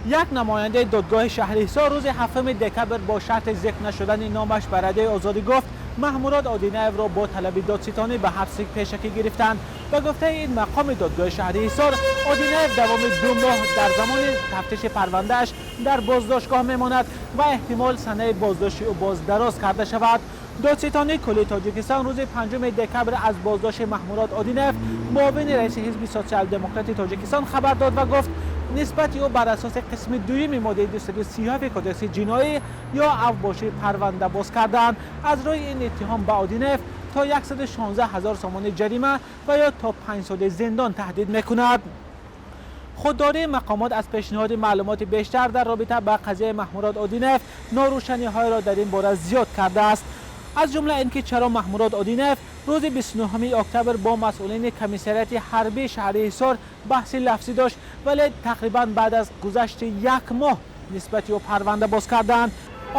Як намояндаи додгоҳи шаҳри Ҳисор рӯзи 7 декабр бо шарти зикр нашудани номаш ба Радиои Озодӣ гуфт, Маҳмурод Одинаевро бо талаби додситонӣ ба ҳабси пешакӣ гирифтанд. Ба гуфтаи ин мақоми додгоҳи шаҳри Ҳисор, Одинаев давоми 2 моҳ дар замони тафтиши парвандааш дар боздоштгоҳ мемонад ва эҳтимол санаи боздошти ӯ боз дароз карда шавад. Додситонии куллии Тоҷикистон рӯзи 5 декабр аз боздошти Маҳмурод Одинаев, муовини раиси Ҳизби Социал-демократи Тоҷикистон, хабар дод ва гуфт, нисбати ӯ бар асоси қисми дуюми моддаи 237 Кодекси ҷиноӣ ё авбошӣ парванда боз карданд. Аз рӯи ин иттиҳом ба Одинаев то 116 ҳазор сомонӣ ҷарима ва ё то 5 соли зиндон таҳдид мекунад. Худдории мақомот аз пешниҳоди маълумоти бештар дар робита ба қазияи Маҳмурод Одинаев норӯшаниҳоеро дар ин бора зиёд кардааст, аз ҷумла ин ки чаро Маҳмурод Одинаев рӯзи 29 октябр бо масъулини комиссариати ҳарбии шаҳри Ҳисор баҳси лафзӣ дошт, вале тақрибан баъд аз гузашти як моҳ нисбати ӯ парванда боз карданд,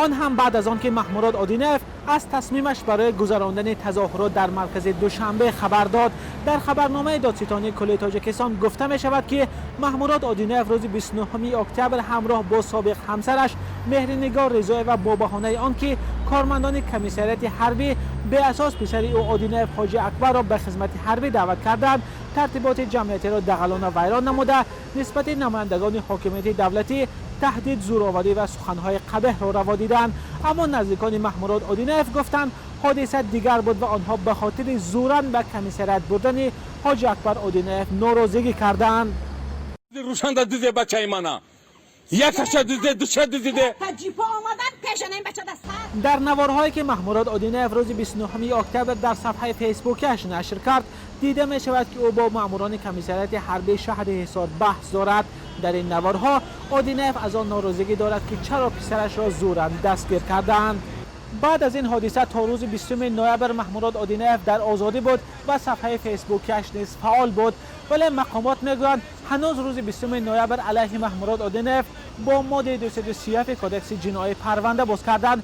он ҳам баъд аз он ки Маҳмурод Одинаев аз тасмимаш барои гузарондани тазоҳурот дар маркази Душанбе хабар дод. Дар хабарномаи Додситонии куллии Тоҷикистон гуфта мешавад, ки Маҳмурод Одинаев рӯзи 29 октябр ҳамроҳ бо собиқ ҳамсараш Меҳринигор Ризоева бо баҳонаи он ки кормандони комиссариати ҳарбӣ беасос писари ӯ Одинаев Ҳоҷи Акбарро ба хизмати ҳарбӣ даъват карданд, тартиботи ҷамъиятиро дағалона вайрон намуда, нисбати намояндагони ҳокимияти давлатӣ таҳдид, зӯроварӣ ва суханҳои қабеҳро раво диданд. Аммо наздикони Маҳмурод Одинаев гуфтанд, ҳодиса дигар буд ва онҳо ба хотири зӯран ба комиссариат бурдани Ҳоҷи Акбар Одинаев норозигӣ карданд. Рӯшанда дизе бачаи мана якаша дизе, душа дизиде. Ҷипо омадан пешанаи бача даста. Дар наворҳое, ки Маҳмурод Одинаев рӯзи 29 октябр дар сафҳаи фейсбукиаш нашр кард, дида мешавад, ки ӯ бо маъмурони комиссариати ҳарбии шаҳри Ҳисор баҳс дорад. Дар ин наворҳо Одинаев аз он норозигӣ дорад, ки чаро писарашро зӯран дастгир кардаанд. Баъд аз ин ҳодиса то рӯзи 20 ноябр Маҳмурод Одинаев дар озодӣ буд ва сафҳаи фейсбукиаш низ фаъол буд, вале мақомот мегӯянд, ҳанӯз рӯзи 20 ноябр алайҳи Маҳмурод Одинаев бо моддаи 237 Кодекси ҷиноӣ парванда боз карданд.